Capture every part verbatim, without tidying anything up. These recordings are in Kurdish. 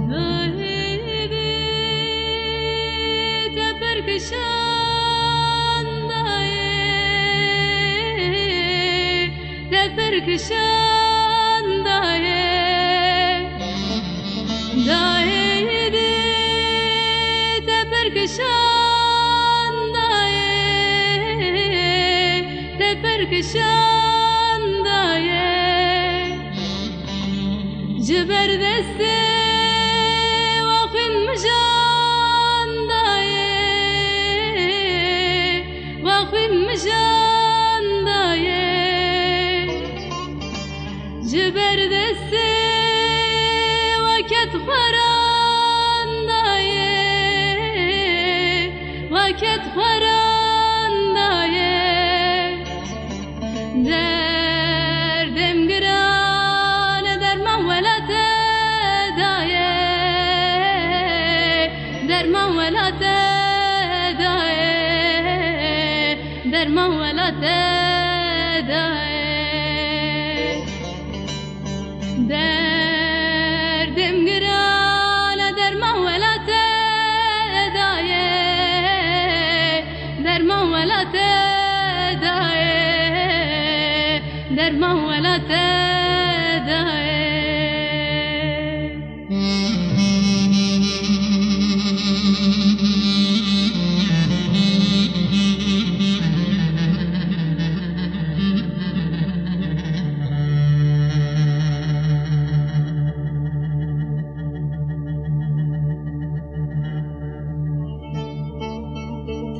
Dahê dê teper kişan dayê, teper kişan dayê. Dahê dê teper kişan dayê, teper kişan dayê. Ji ber destê wa xwîn mijan dayê, wa xwîn mijan dayê. Ji ber destê wa ket xweran dayê, wa ket xweran dayê. Derdê min giran e, derman welatê dayê, derman welatê dayê, derman welatê dayê. Derdê min giran e, derman welatê dayê, derman welatê dayê, derman welatê dayê.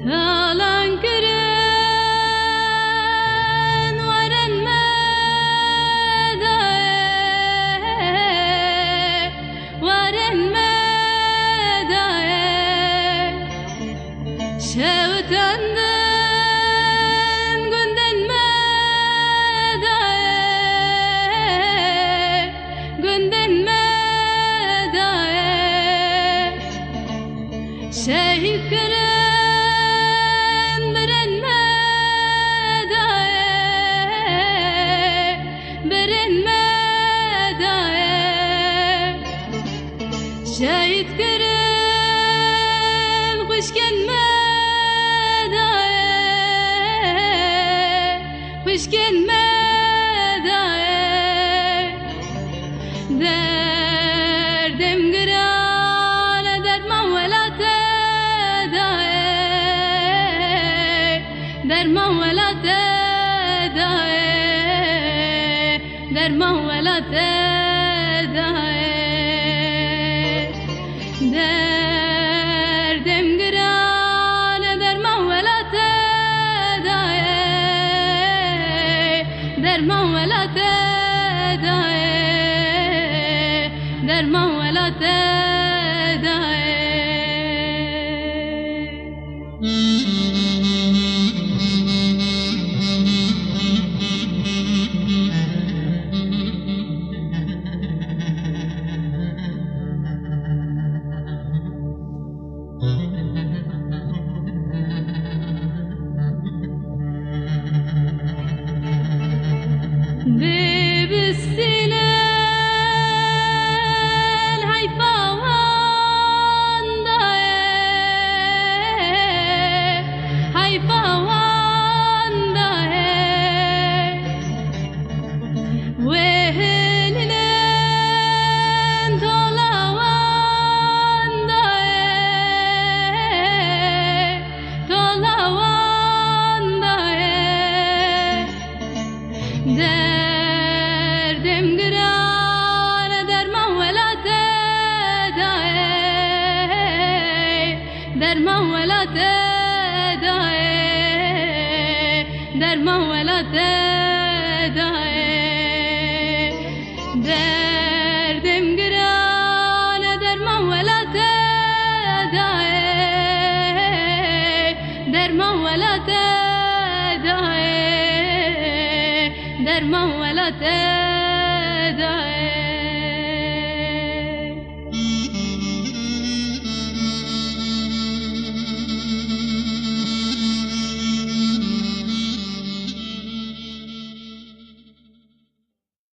Talan kirin warên me dayê, warên me dayê. Şewitandin gundên me dayê, gundên me dayê. Şehîd kirin birên me dayê, birên me dayê. Şehîd kirin xwişkên me dayê, xwişkên me dayê. Derdê min giran e, derman welatê dayê, derman welatê dayê, derman welatê dayê. Derdê min giran e, derman welatê dayê, derman welatê dayê, derman welatê dayê. Bê bistînin heyfa wan dayê, heyfa wan dayê. Wê hilînin tola wan dayê, tola wan dayê. De Girane derman welatê dayê, derman welatê dayê, derman welatê dayê. Derdim girane derman welatê dayê, derman welatê dayê, derman welatê dayê.